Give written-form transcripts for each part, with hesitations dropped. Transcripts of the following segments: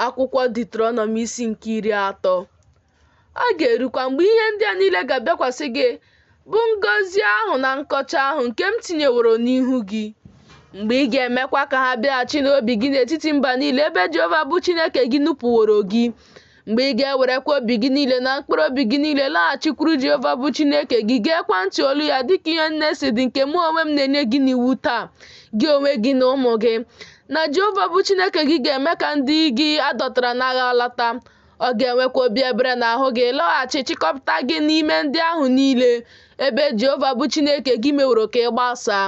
Akwụkwọ Deuterọnọmi isi nke 30. Ọ ga-erukwa mgbe ihe ndị a niile ga-abịakwasị gị, bụ ngọzi ahụ na nkọcha ahụ nke m tinyeworo n'ihu gị, mgbe ị ga-emekwa ka ha bịaghachi n'obi gị n'etiti mba niile ebe Jehova bụ Chineke gị nupụworo gị, mgbe ị ga-ewerekwa obi gị niile na mkpụrụ obi gị niile laghachikwuru Jehova bụ Chineke gị, geekwa ntị olu ya dịka ihe niile si dị nke mụ onwe m na-enye gị n'iwu taa, gị onwe gị na ụmụ gị, na Jehova bụ Chineke gị ga-eme ka ndị gị a dọtara n'agha lọta. Ọ ga-enwekwa obi ebere n'ahụ gị, lọghachi chịkọta gị n'ime ndị ahụ niile, ebe Jehova bụ Chineke gị meworo ka ị gbasaa.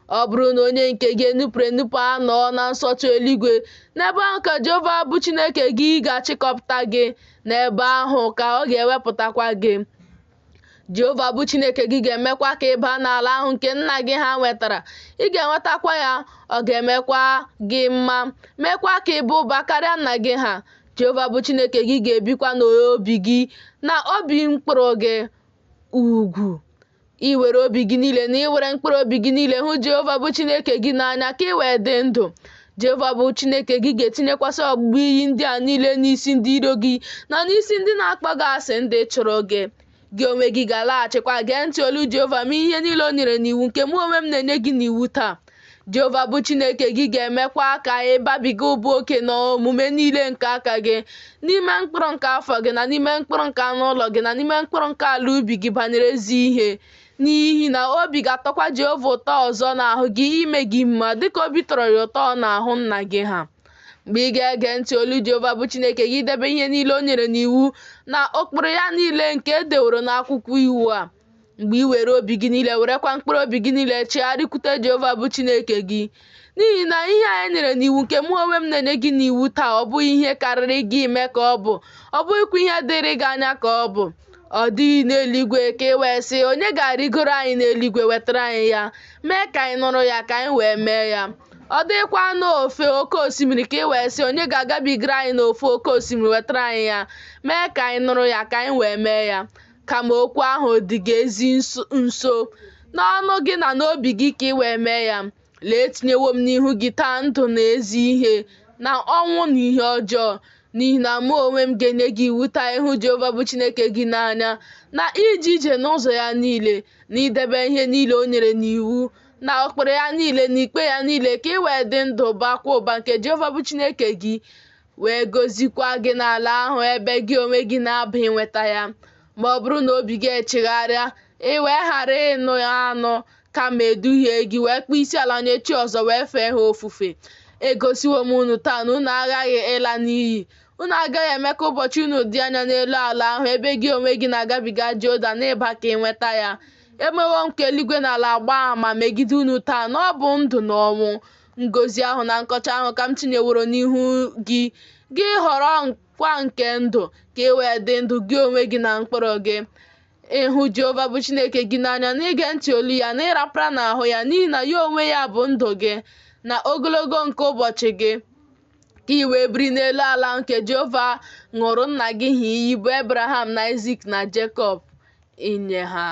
Ọ bụrụ na onye nke gị e nupụrụ enupụ anọọ na nsọtụ eluigwe, n'ebe ahụ ka Jehova bụ Chineke gị ga-achịkọta gị, n'ebe ahụ ka ọ ga-ewepụtakwa gị. Jehova bụ Chineke gị ga-emekwa ka ị baa n'ala ahụ nke nna gị ha nwetara, ị ga-enwetakwa ya, ọ ga-emekwa gị mma, meekwa ka ị baa ụba karịa nna gị ha. Jehova bụ Chineke gị ga-ebikwa n'obi gị na obi mkpụrụ gị ugwu. Iwere obi gị niile na iwere mkpụrụ obi gị niile hụ Jehova bụ Chineke gị n'anya ka ị wee dị ndụ. Jehova bụ Chineke gị ga-etinyekwasị ọgbụgba iyi ndị a niile n'isi ndị iro gị na n'isi ndị na-akpọ gị asị ndị chụrụ gị. Gị onwe gị ga-alaghachikwa gee ntị olu Jehova mee ihe niile o nyere n'iwu nke mụ onwe m na-enye gị n'iwu taa. Jehova bụ Chineke gị ga-emekwa ka ị babiga ụba oke n'omume niile nke aka gị, n'ime mkpụrụ nke afọ gị na n'ime mkpụrụ nke anụ ụlọ gị na n'ime mkpụrụ nke ala ubi gị banyere ezi ihe, n'ihi na obi ga-atọkwa Jehova ụtọ ọzọ n'ahụ gị ime gị mma, dịka obi tọrọ ya ụtọ n'ahụ nna gị ha. Mgbe ị ga-ege ntị olu Jehova bụ Chineke gị idebe ihe niile o nyere n'iwu na ụkpụrụ ya niile nke e deworo n'akwụkwọ iwu a, mgbe i were obi gị niile werekwa mkpụrụ obi gị niile chegharịkwute Jehova bụ Chineke gị, n'ihi na ihe a e nyere n'iwu nke mụ onwe m na-enye gị n'iwu taa ọ bụghị ihe karịrị gị ime ka ọ bụ, ọ bụghịkwa ihe dịrị gị anya ka ọ bụ. Ọ dịghị n'eluigwe ka ị wee sị, Onye ga-arịgoro anyị n'eluigwe wetara anyị ya, mee ka anyị nụrụ ya ka anyị wee mee ya? Ọ dịghịkwa n'ofe oke osimiri ka ị wee sị, Onye ga-agabigara anyị n'ofe oke osimiri wetara anyị ya, mee ka anyị nụrụ ya ka anyị wee mee ya? Kama okwu ahụ dị gị ezi nso, n'ọnụ gị na n'obi gị ka ị wee mee ya. Lee, etinyewo m n'ihu gị taa ndụ na ezi ihe, na ọnwụ na ihe ọjọọ. N'ihi na mụ onwe m ga-enye gị iwu taa ịhụ Jehova bụ Chineke gị n'anya, na ije ije n'ụzọ ya niile, na idebe ihe niile o nyere n'iwu, na ụkpụrụ ya niile, na ikpe ya niile, ka ị wee dị ndụ baakwa ụba nke Jehova bụ Chineke gị wee gọzikwa gị n'ala ahụ ebe gị onwe gị na-aba inweta ya. Ma ọ bụrụ na obi gị echigharịa, ị wee ghara ịnụ ya anụ, kama e duhie gị wee kpọọ isi ala nye chi ọzọ wee fee ha ofufe. Egosiwo m unu taa na unu aghaghị ịla n'iyi. Unu agaghị eme ka ụbọchị unu dị anya n'elu ala ahụ ebe gị onwe gị na-agabiga Jọdan ịba ka ị nweta ya. Emewo m ka eluigwe na ala gbaa ama megide unu taa na ọ bụ ndụ na ọnwụ. Ngọzi ahụ na nkọcha ahụ ka m tinyeworo n'ihu gị, gị họrọkwa nke ndụ, ka ị wee dị ndụ gị onwe gị na mkpụrụ gị. Ịhụ Jehova bụ Chineke gị n'anya na ige ntị olu ya na ịrapara n'ahụ ya, n'ihi na ya onwe ya bụ ndụ gị na ogologo nke ụbọchị gị, ka ị wee biri n'elu ala nke Jehova ṅụụrụ nna gị ha iyi bụ Ebraham na Aịzik na Jekọb inye ha.